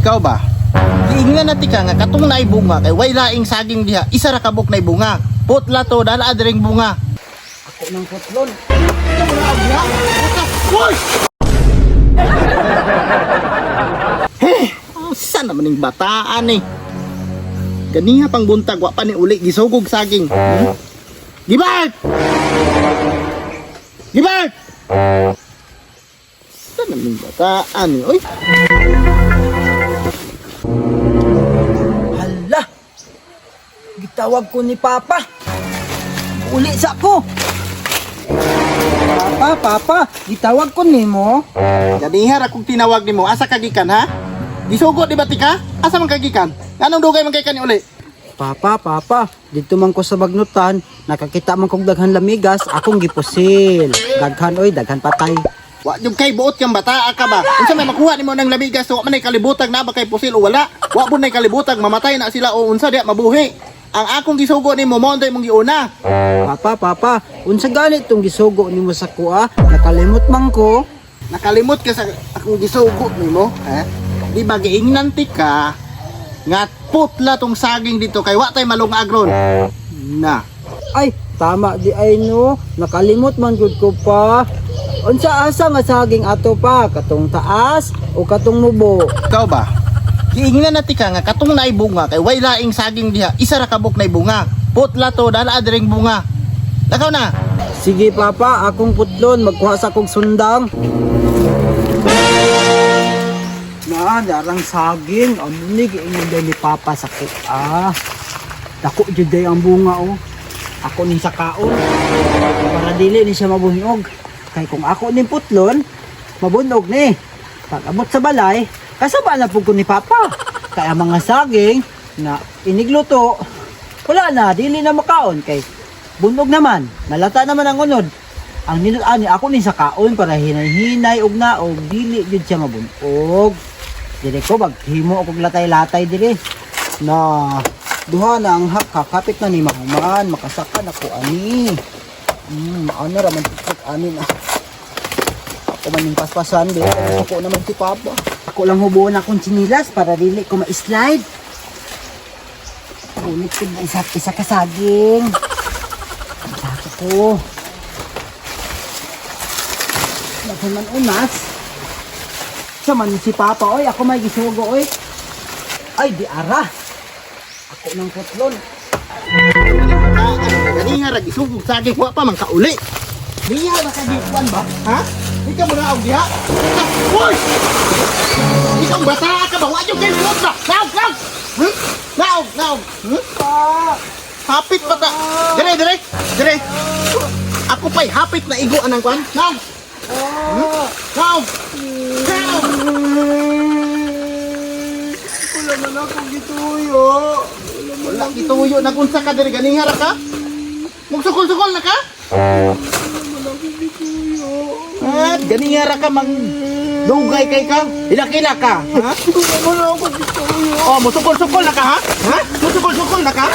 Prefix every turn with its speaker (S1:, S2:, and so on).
S1: Ikaw ba? Giingnan na tika nga katong naay bunga kay way laing saging diha, isa ra kabuk nay bunga. Putla to dala adiring bunga.
S2: Ako ng putlon.
S1: Hoy! Heh, asa naman ning bataan eh. Ganiha pang buntag wa pa ni uli gisugog saging. Hmm? Gibart! Gibart! Asa naman ning bataan eh. Oy,
S2: Hala! Gitawag ko ni Papa. Uli sa ko. Papa, Papa, gitawag ko nimo.
S1: Ganiha ra kung tinawag nimo, asa ka gikan ha? Gisugo di ba tika? Asa man ka gikan? Anong dugay man kay kani uli?
S2: Papa, Papa, dito man ko sa bagnutan, nakakita man kog daghan lamigas, akong gipusil. Daghan oy, daghan patay.
S1: Wa jud kay buot kang bataa ka ba? Unsa may makuha nimo ng lamigas, wa man ay kalibutag na ba kay pusil o wala? Wa pud nay kalibutag mamatay na sila o unsa diha mabuhi. Ang akong gisugo nimo mo mong giuna.
S2: Papa, Papa, unsa ganit tong gisugo nimo sa kuha? Nakalimot man ko.
S1: Nakalimot ka sa akong gisugo nimo, ha? Di ba giingnan ti ka nga putla tong saging dito kay wa tay malungag ron. Na.
S2: Ay, tama di ay no. Nakalimot man gud ko pa. Unsa asa nga saging ato pa? Katong taas o katong mubo?
S1: Ikaw ba? Giingnan na tika nga katong naay bunga kay way laing saging diha, isa ra kabuk nay bunga. Putla to dala adiring bunga. Lakaw na.
S2: Sige Papa, akong putlon, magkuha sa kog sundang. Na, darang saging. Amo ni giingon daw ni Papa sakit. Ah. Dako jud day ang bunga oh. Ako ning sakaon. Para dili ni siya mabunog. Kay kung ako ning putlon, mabunog ni. Pag abot sa balay, kasaba na pud ko ni Papa. Kaya mga saging na inigluto, wala na, dili na makaon kay bunog naman, malata naman ang unod. Ang nindot ani ako ni sa kaon para hinay-hinay og naog dili jud siya mabunog. Dire ko maghimo og latay-latay dire. Na duha na ang hak kapit na ni mahuman makasaka na ko ani. Ano ra man tuk ani na. Ako man ning paspasan di ako naman si Papa. Ako lang hubuon akong tsinilas para dili ko ma-slide. Ulit ko na isa, isa ka saging. Saka ko. Daghan man unas. Sa man si Papa, oy. Ako may gisugo, oy. Ay, di ara. Ako ng putlon.
S1: Ganiha ra gisugog saging wa pa man kauli. Niya ra ka gikuan ba? Ha? Di ka muna og diha. Hoy! Ikaw bata ka ba? Wa jud kay buot ba? Naog, naog. Hmm? Naog, naog. Hmm? Hapit pa ta. Dire, dire. Dire. Ako pa'y hapit na igo anang kwan. Naog. Hmm? Naog. Naog.
S2: Wala man ako gituyo.
S1: Wala gituyo nagunsa ka dire ganiha ra ka? Magsukol-sukol na ka? At ganiha ra ka mang dugay kay ka. Ilak-ilak ka. Ha?
S2: Wala ako gituyo.
S1: Oh, musukol-sukol na ka ha? Ha? Musukol-sukol na ka?